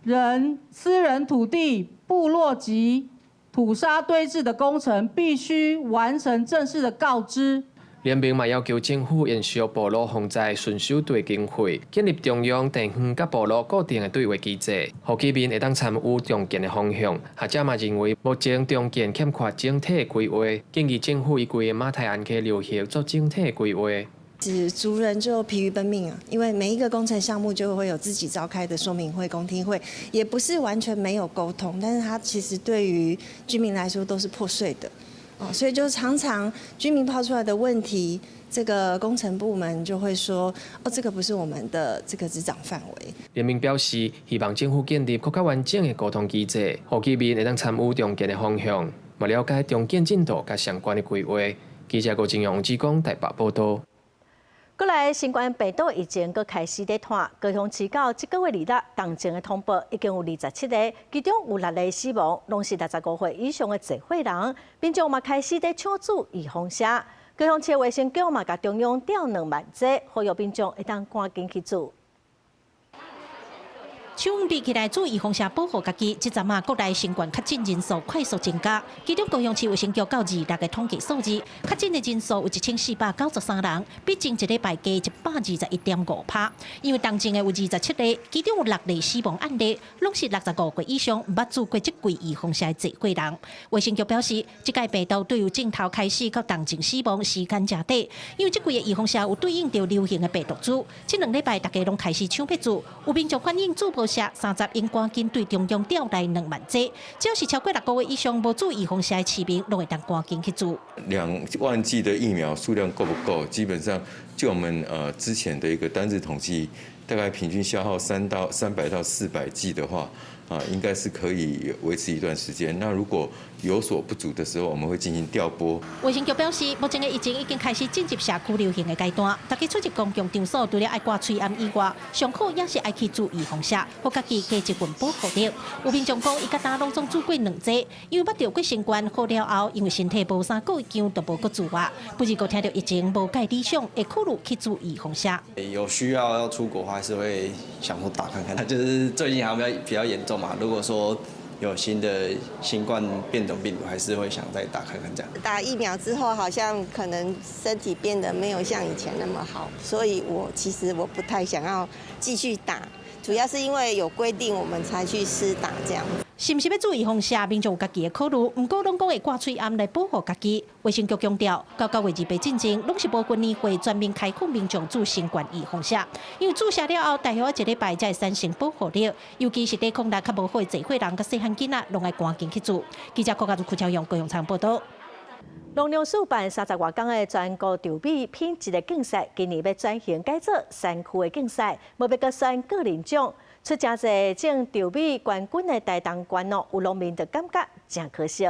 人、私人土地、部落及土沙堆置的工程必須完成正式的告知。聯盟嘛要求政府延續部落防災巡守隊經費，建立中央、地方佮部落固定的對話機制，予居民會當參與重建的方向。學者嘛認為，目前重建欠缺整體規劃，建議政府依規个馬太鞍溪流域做整體規劃。是族人就疲於奔命啊，因為每一個工程項目就會有自己召開的說明會、公聽會，也不是完全沒有溝通，但是它其實對於居民來說都是破碎的，哦，所以就常常居民拋出來的問題，這個工程部門就會說，哦，這個不是我們的這個執掌範圍。聯盟表示，希望政府建立閣較完整的溝通機制，予居民會當參與重建的方向，嘛了解重建進度佮相關的規劃。記者郭金陽、志剛台北報導。過來，新冠病毒疫情閣開始咧湠，高雄市到這個月26，當前的通報已經有27個，其中有六个死亡，攏是65歲以上的濟歲人。民眾嘛開始咧搶注預防射，高雄市衛生局嘛共中央調2萬劑，呼籲民眾會當趕緊去注。搶佇起來注預防射保護家己，這陣仔國內新冠確診人數快速增加，其中高雄市衛生局到26的統計數字，確診的人數有1493人，比前一禮拜加121.5%。因為當前的有27例，其中有六例死亡案例，攏是65歲以上毋捌注過這劑預防射的濟歲人。衛生局表示，這屆病毒對由症頭開始到當前死亡時間誠短，因為這劑的預防射有對應著流行的病毒株。這兩禮拜大家攏開始搶欲注，有民眾反映注無射，30應趕緊對中央調來2萬劑，只要是超過6個月以上無注預防射的市民，攏會當趕緊去注。 2萬劑的疫苗數量夠不夠？基本上，就我們之前的一個單日統計，大概平均消耗300到400劑的話，啊，應該是可以維持一段時間。那如果有所不足的時候，我們會進行調撥。衛生局表示，目前的疫情已經開始進入社區流行的階段，大家出入公共場所除了愛掛喙罨以外，上好也是愛去注預防射，予家己加一份保護力。有民眾講，伊佮今攏總注過兩劑，因為捌著過新冠好了後，因為身體無啥過強，就無閣注啊。不過聽著疫情無蓋理想，會考慮去注預防射。有需要要出國的話，還是會想說打看看。就是最近還比較嚴重嘛，如果說有新的新冠變種病毒，還是會想再打看看這樣。打疫苗之後，好像可能身體變得沒有像以前那麼好，所以我其實我不太想要繼續打，主要是因為有規定，我們才去施打這樣。是毋是欲注預防射？民眾有家己的考慮，毋過攏講會掛喙罨來保護家己。衛生局強調，到9月28進前，攏是無分年歲全面開放民眾注新冠預防射。因為注射了後，大約一禮拜才會產生保護力，尤其是抵抗力較無好的濟歲人佮細漢囡仔，攏愛趕緊去注。記者郭家如、柯超勇高雄場報導。農糧署辦30外工的全國稻米品質的競賽，今年欲轉型改做山區的競賽，無欲閣選個人獎。出誠濟種稻米冠軍的台東縣哦，有農民就感覺誠可惜。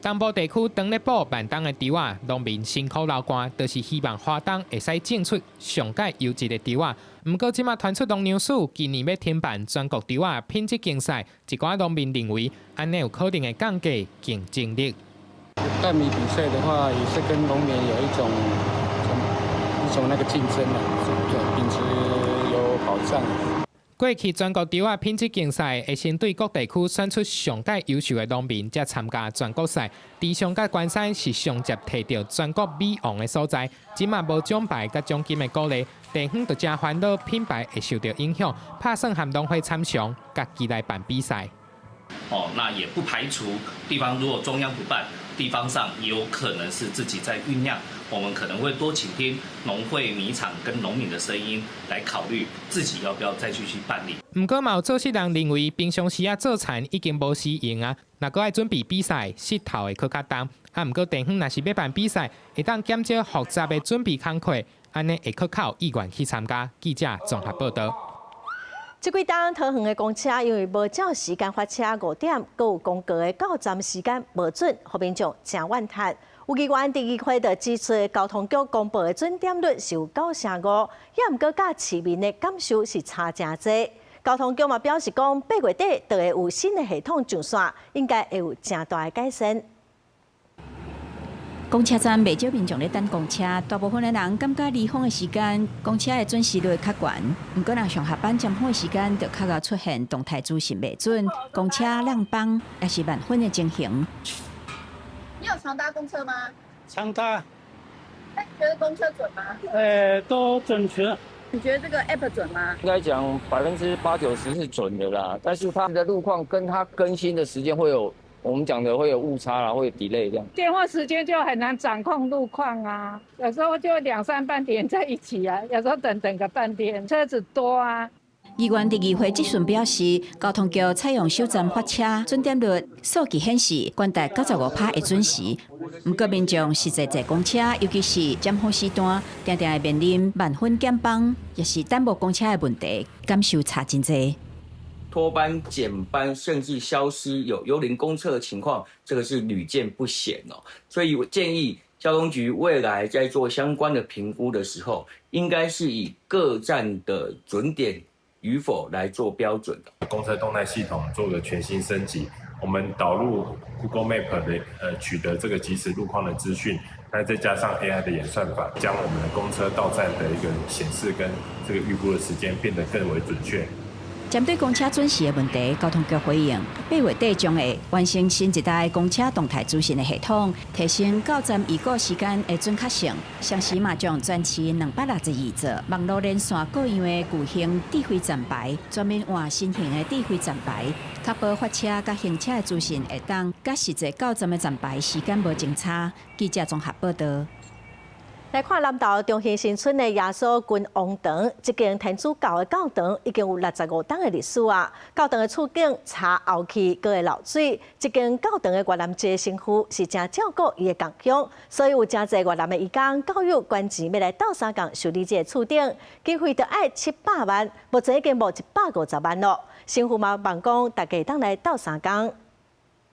東部地區當咧補慢冬的稻仔，農民辛苦流汗，就是希望花東會使種出上蓋優質的稻仔。毋過這馬傳出農糧署今年欲停辦全國稻仔品質競賽，一寡農民認為，按呢有可能會降低競爭力。稻米比賽的話，也是跟農民有一種那個競爭啊，對品質有障。過去全國稻仔品質競賽會先對各地區選出上蓋優秀的農民，才參加全國賽。池上佮關山是上捷提著全國米王的所在，這馬無獎牌佮獎金的鼓勵，地方就誠煩惱品牌會受著影響，拍算和農會參詳，家己來辦比賽。哦，那也不排除地方如果中央不辦，地方上也有可能是自己在醞釀。我們可能會多傾聽農會、米廠跟農民的聲音，來考慮自己要不要再繼續辦理。毋過嘛有做穡人認為，平常時仔做田已經無時閒啊，若閣愛準備比賽，膝頭會閣較重。啊，毋過地方若是欲辦比賽，會當減少複雜的準備工課，按呢會閣較有意願去參加。記者綜合報導。這幾冬桃園的公車因為無照時間發車5點，閣有公告的到站時間無準，予民眾誠怨嘆。有議員佇議會就指出，交通局公布的準點率是有9成5，也毋過佮市民的感受是差誠濟。交通局嘛表示講，8月底就會有新的系統上線，應該會有誠大的改善。公車站袂少民眾咧等公車，大部分的人感覺離峰的時間，公車的準時率較懸。毋過，若上下班尖峰的時間，就較會出現動態資訊袂準，公車落班抑是慢分的情形。你有常搭公車嗎？常搭。那你覺得公車準嗎？都準確。你覺得這個 app 準嗎？應該講80%-90%是準的啦，但是它的路況跟它更新的時間會有。我們講的會有誤差啦，會有 delay 這樣。電話時間就很難掌控路況啊，有時候就兩三班連在一起啊，有時候等等個半天，車子多啊。議員佇議會質詢表示，交通局採用首站發車準點率數據顯示，懸達95%會準時。毋過民眾實際坐公車，尤其是尖峰時段，定定會面臨慢分減班，抑是等無公車的問題，感受差真濟。拖班、減班，甚至消失有幽靈公車的情況，這個是屢見不鮮哦。所以我建議交通局未來在做相關的評估的時候，應該是以各站的準點與否來做標準的。公車動態系統做個全新升級，我們導入 Google Map 的取得這個即時路況的資訊，那再加上 AI 的演算法，將我們的公車到站的一個顯示跟這個預估的時間變得更為準確。針對公車準時的問題，交通局回應：8月底將會完成新一代公車動態資訊的系統，提升到站預估時間的準確性。同時嘛，將全市262座網路連線各樣的巨型智慧站牌，全面換新型的智慧站牌，確保發車佮行車的資訊會當佮實際到站的站牌時間無相差。記者綜合報導。來看南投中興新村的耶穌君王堂，這間天主教的教堂已經有65冬的歷史啊。教堂的厝頂柴後去，閣會漏水。這間教堂的越南籍神父是誠照顧伊的共鄉，所以有誠濟越南的義工教友捐錢欲來鬥相共修理這个厝頂，經費著愛700萬，目前已經募150萬囉。神父嘛望講，大家當來鬥相共。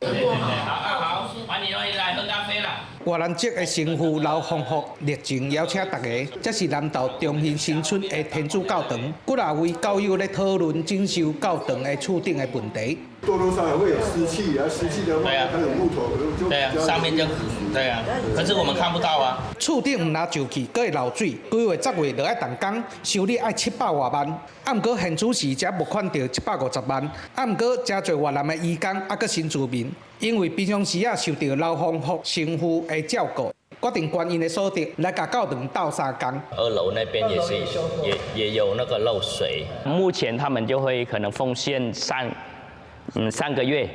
好，歡迎歡迎來喝咖啡啦！越南籍的神父劉鳳福熱情邀請大家，這是南投中興新村的天主教堂，幾若位教友咧討論整修教堂的厝頂的問題。多多少少會有濕氣啊，濕氣的話，它有木頭，就對啊，上面就對啊，可是我們看不到啊。厝頂毋但石去，閣會漏水，規劃10月就愛動工修理，愛700外萬。啊，毋過現此時才募款著750萬。啊，毋過誠濟越南的移工，啊，閣新住民，因為平常時啊受著劉鳳福神父的照顧，決定捐𪜶的所得來共教堂鬥相共。二樓那邊也是也有那個漏水，目前他們就會可能奉獻3個月，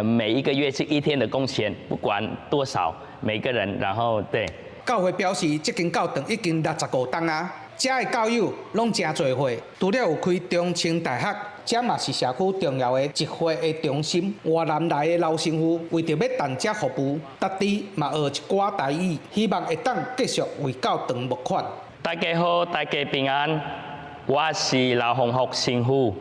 每一個月是一天的工錢，不管多少，每個人，然後對。教會表示，這間教堂已經65冬啊，遮的教友攏誠濟歲，除了有開中清大學，遮嘛是社區重要的集會的中心。越南來的劉神父為著欲趁遮服務，特地嘛學一寡台語，希望會當繼續為教堂募款。大家好，大家平安，我是劉鴻福神父。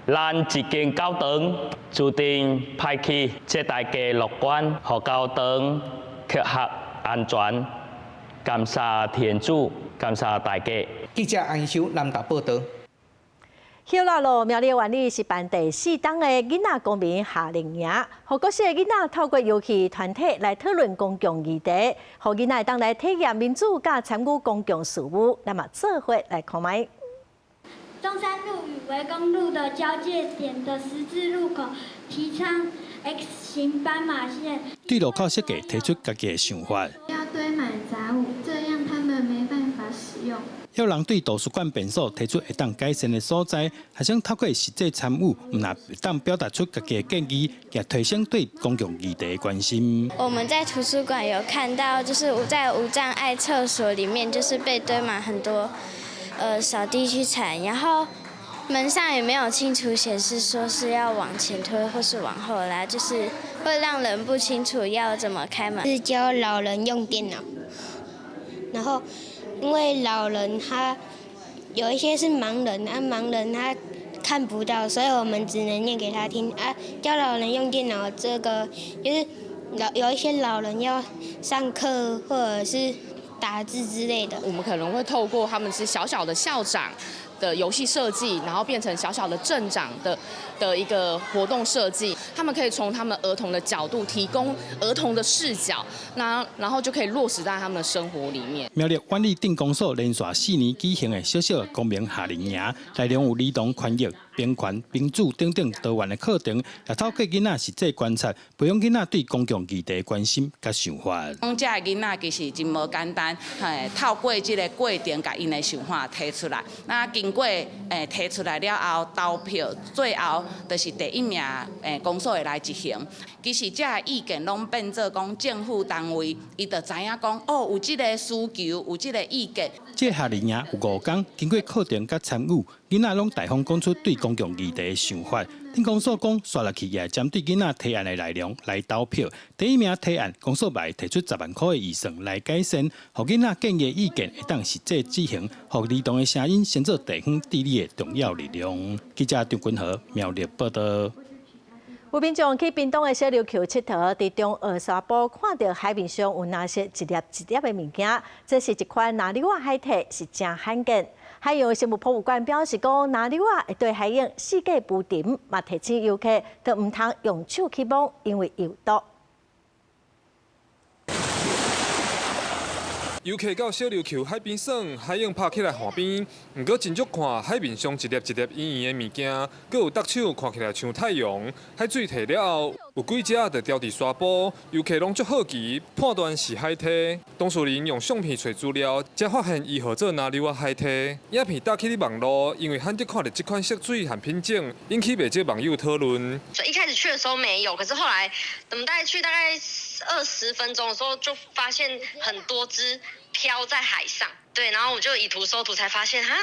咱這間教堂注定歹去，祝大家樂觀，予教堂適合安全。感謝天主，感謝大家。記者安修南投報導。歇熱囉，苗栗苑裡是辦第四冬的囡仔公民夏令營，予各式的囡仔透過遊戲團體來討論公共議題，予囡仔會當來體驗民主佮參與公共事務。咱嘛做伙來看覓。中山路與圍公路的交界點的十字路口，提倡 X 型斑馬線。對路口設計提出家己的想法。不要堆滿雜物，這樣他們沒辦法使用。有人對圖書館便所提出會當改善的所在，學生透過實際參與，毋但會當表達出家己的建議，也提升對公共議題的關心。我們在圖書館有看到，就是在無障礙廁所裡面，就是被堆滿很多掃地機塵，然後門上也沒有清楚顯示說是要往前推或是往後拉，就是會讓人不清楚要怎麼開門。是教老人用電腦，然後。因為老人他有一些是盲人啊，盲人他看不到，所以我們只能念給他聽啊。教老人用電腦，這個就是有一些老人要上課或者是打字之類的。我們可能會透過他們是小小的校長的遊戲設計，然後變成小小的鎮長的一個活動設計，他們可以從他們兒童的角度提供兒童的視角，那然後就可以落實在他們的生活裡面。苗栗苑裡鎮公所連續4年舉行的小小公民夏令營，內容有兒童權益、平權、民主等等多元的課程，也透過囡仔實際觀察，培養囡仔對公共議題的關心佮想法。講這个囡仔其實真無簡單，嘿，透過這個過程，共𪜶的想法提出來，那經過提出來了後，投票，最後就是第一名公所會來執行。其實這个意見攏變做講政府單位，伊就知影講哦，有這個需求，有這個意見。這個夏令營有5工，經過課程佮參與，囡仔攏大方講出對公共議題的想法。鎮公所講，紲落去也會針對囡仔提案的內容來投票。第一名提案，公所會提出10萬塊的預算來改善，予囡仔建議意見會當實際執行，予兒童的聲音成做地方治理的重要力量。記者張君和苗栗報道。有民眾去屏東的小琉球𨑨迌，佇中澳沙埔看著海面上有藍色一粒一粒的物件，這是一款藍溜仔海蛻，是誠罕見。海洋生物博物館表示講，藍溜仔會對海湧四界浮沉，嘛提醒遊客都毋通用手去摸，因為有毒。遊客到小琉球海邊耍，海湧拍起來岸邊，毋過真足看海面上一粒一粒圓圓的物件，閣有觸手看起來像太陽。海水退了後，有幾隻就牢佇沙埔，遊客攏足好奇，判斷是海蛻。當事人用相片揣資料，才發現伊號做藍溜仔海蛻。影片搭起佇網路，因為罕得看著這款色水和品種，引起袂少網友討論。一開始去的時候沒有，可是後來我們大概去大概20分鐘的時候，就發現很多隻飄在海上，對，然後我就以圖搜圖，才發現啊，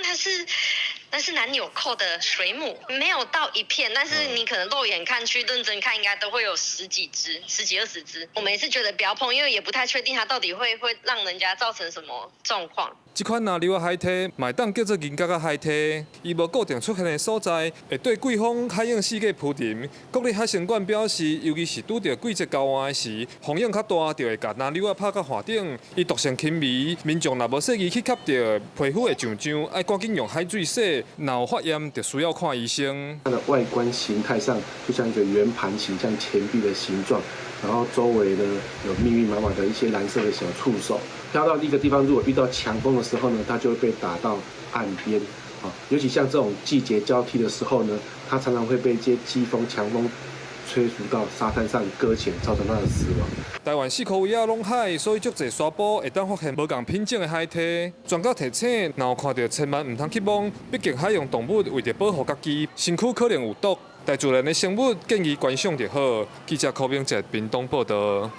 那是藍紐扣的水母，沒有到一片，但是你可能肉眼看去，認真看，應該都會有十幾隻、十幾二十隻。我們也是覺得不要碰，因為也不太確定它到底會讓人家造成什麼狀況。這款藍溜仔海蛻，嘛會當叫做銀角仔海蛻，伊無固定出現的所在，會對季風海湧四界浮沉。國立海生館表示，尤其是拄著季節交換的時，風湧較大，就會共藍溜仔拍到岸頂。伊毒性輕微，民眾若無細意去吸著，皮膚會脹脹，愛趕緊用海水洗。若有發炎，就需要看醫生。它的外觀形態上就像一個圓盤形，像錢幣的形狀，然後周圍呢有密密麻麻的一些藍色的小觸手。飄到一個地方，如果遇到強風的時候呢，它就會被打到岸邊。啊，尤其像這種季節交替的時候呢，它常常會被一些季風、強風吹拂到沙灘上擱淺，造成它的死亡。台灣四箍圍仔攏海，所以足濟沙埔會當發現無仝品種的海蛻。專家提醒，若有看著千萬毋通去摸，畢竟海洋動物為著保護家己，身軀可能有毒。大自然的生物建議觀賞就好。記者柯明哲屏東報道。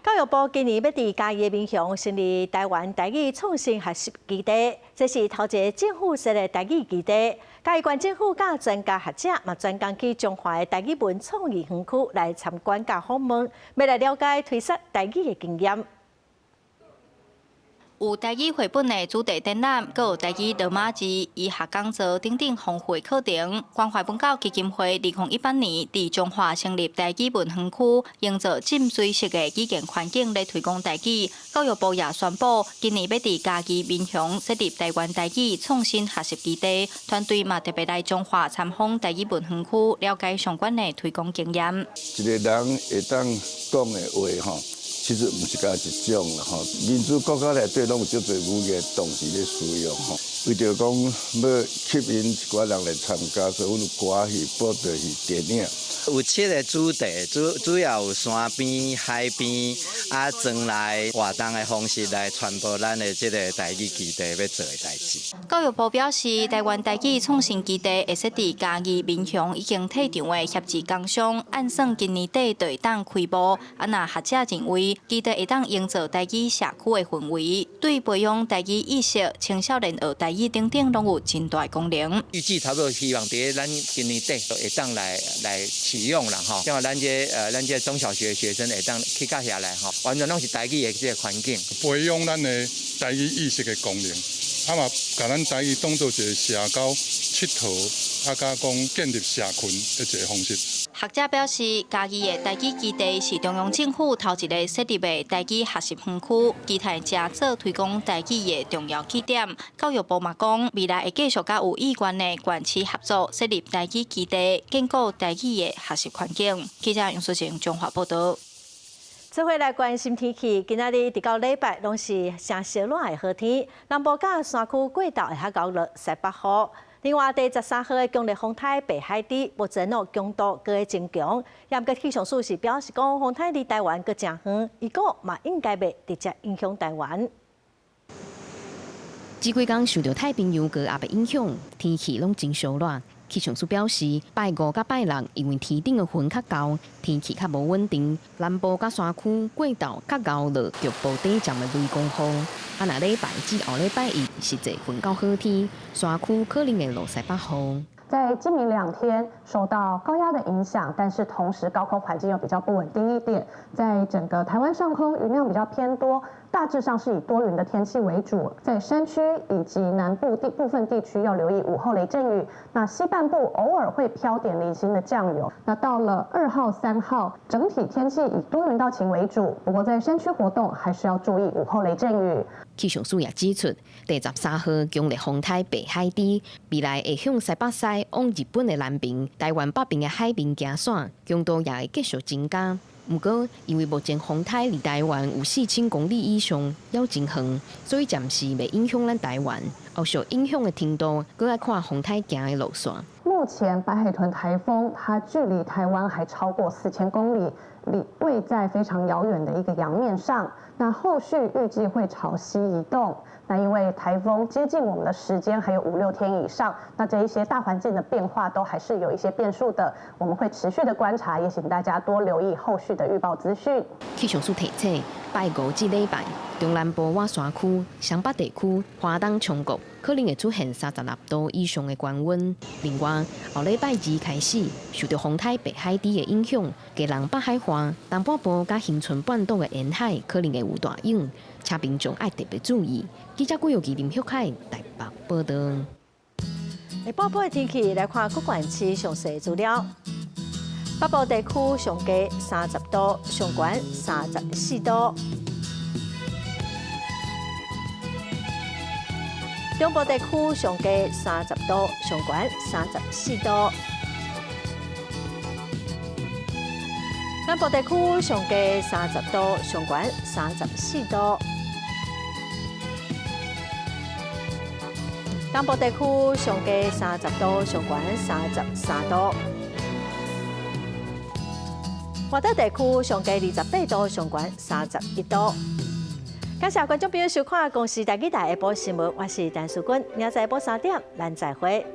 教育部今年欲佇嘉義民雄成立台灣台語創新學習基地，這是頭一个政府設的台語基地。嘉義縣政府佮專家學者嘛專工去彰化的台語文創意園區來參觀佮訪問，欲來了解推廣台語的經驗。有台語繪本的主題展覽，閣有台語羅馬字、醫學講座等等豐富的課程。關懷文教基金會2018年佇彰化成立台語文園區，營造浸水式的語言環境來推廣台語。教育部也宣布，今年欲佇嘉義民雄設立台灣台語創新學習基地，團隊嘛特別來彰化參訪台語文園區，了解相關的推廣經驗。一個人會當講的話，吼。其實毋是干焦一種啦，吼，民主國家內底攏有足濟語言同時咧使用，吼。為著講欲吸引一寡人來參加，所以阮有歌戲、布袋戲、電影。有七个主題，主要有山邊、海邊，啊，莊內活動的方式來傳播咱的這个台語基地欲做的代誌。教育部表示，台灣台語創新基地會設佇嘉義、民雄已經退場的協志工商，按算今年底就會當開幕。啊，若學者認為基地會當營造台語社區的氛圍，對培養台語意識、青少年學台語等等，攏有真大功能。預計差不多希望佇咱今年底就會當來啟用啦，吼，像咱這中小學學生會當去到遐來，吼，完全攏是台語的這个環境，培養咱的台語意識的功能，啊嘛，共咱台語當做一个社交、𨑨迌，啊佮講建立社群的一个方式。學者表示，嘉義的台語基地是中央政府頭一个設立的台語學習園區，期待誠做推廣台語的重要起點。教育部嘛講，未來會繼續佮有意願的縣市合作，設立台語基地，建構台語的學習環境。記者楊淑靜綜合報導。做伙來關心天氣，今仔日直到禮拜攏是誠燒熱的好天，南部佮山區過晝會較𠢕落西北雨。另外，第13號的強烈風颱白海豬，目前哦強度閣會增強。毋過氣象署是表示講，風颱離台灣閣誠遠，預估嘛應該袂直接影響台灣。這幾工受著太平洋高壓的影響，天氣攏真燒熱。氣象署表示，拜五佮拜六因為天頂的雲較厚，天氣較無穩定，南部佮山區過晝較𠢕落局部短暫的雷公雨。啊，若禮拜至後禮拜一實際雲較好天，山區可能會落西北雨。在今明兩天受到高壓的影響，但是同時高空環境又比較不穩定一點，在整個台灣上空雲量比較偏多，大致上是以多雲的天氣為主。在山區以及南部地部分地區要留意午後雷陣雨。那西半部偶爾會飄點零星的降雨。那到了2號、3號，整體天氣以多雲到晴為主，不過在山區活動還是要注意午後雷陣雨。氣象署也指出，第13號強烈風颱白海豬未來會向西北西往日本的南邊、台灣北邊的海面行竄，強度也會繼續增加。毋過，因為目前風颱離台灣有4000公里以上，猶真遠，所以暫時袂影響咱台灣。後續影響的程度，閣愛看風颱行的路線。目前白海豚颱風，它距離台灣還超過4000公里，離位在非常遙遠的一個洋面上。那後續預計會朝西移動。那因為颱風接近我們的時間還有5、6天以上，那這一些大環境的變化都還是有一些變數的。我們會持續的觀察，也請大家多留意後續的預報資訊。氣象署提醒，拜五至禮拜，中南部倚山區、雙北地區、花東松谷可能會出現36度以上的高溫。另外，後禮拜二開始，受著風颱白海豬的影響，基隆北海岸、東半部佮恆春半島的沿海可能會有大湧，請民眾愛特別注意。記者郭玉儀林旭海台北報導。下晡的天氣來看各縣市詳細資料。北部地區上低30度，上懸34度。中部地區上低30度，上懸34度。南部地區上低30度，上懸34度。東部地區上低30度，上懸33度。外島地區上低28度，上懸31度。感謝觀眾朋友收看《公視台語台》下晡新聞，我是陳淑君，明仔載下晡3點，咱再會。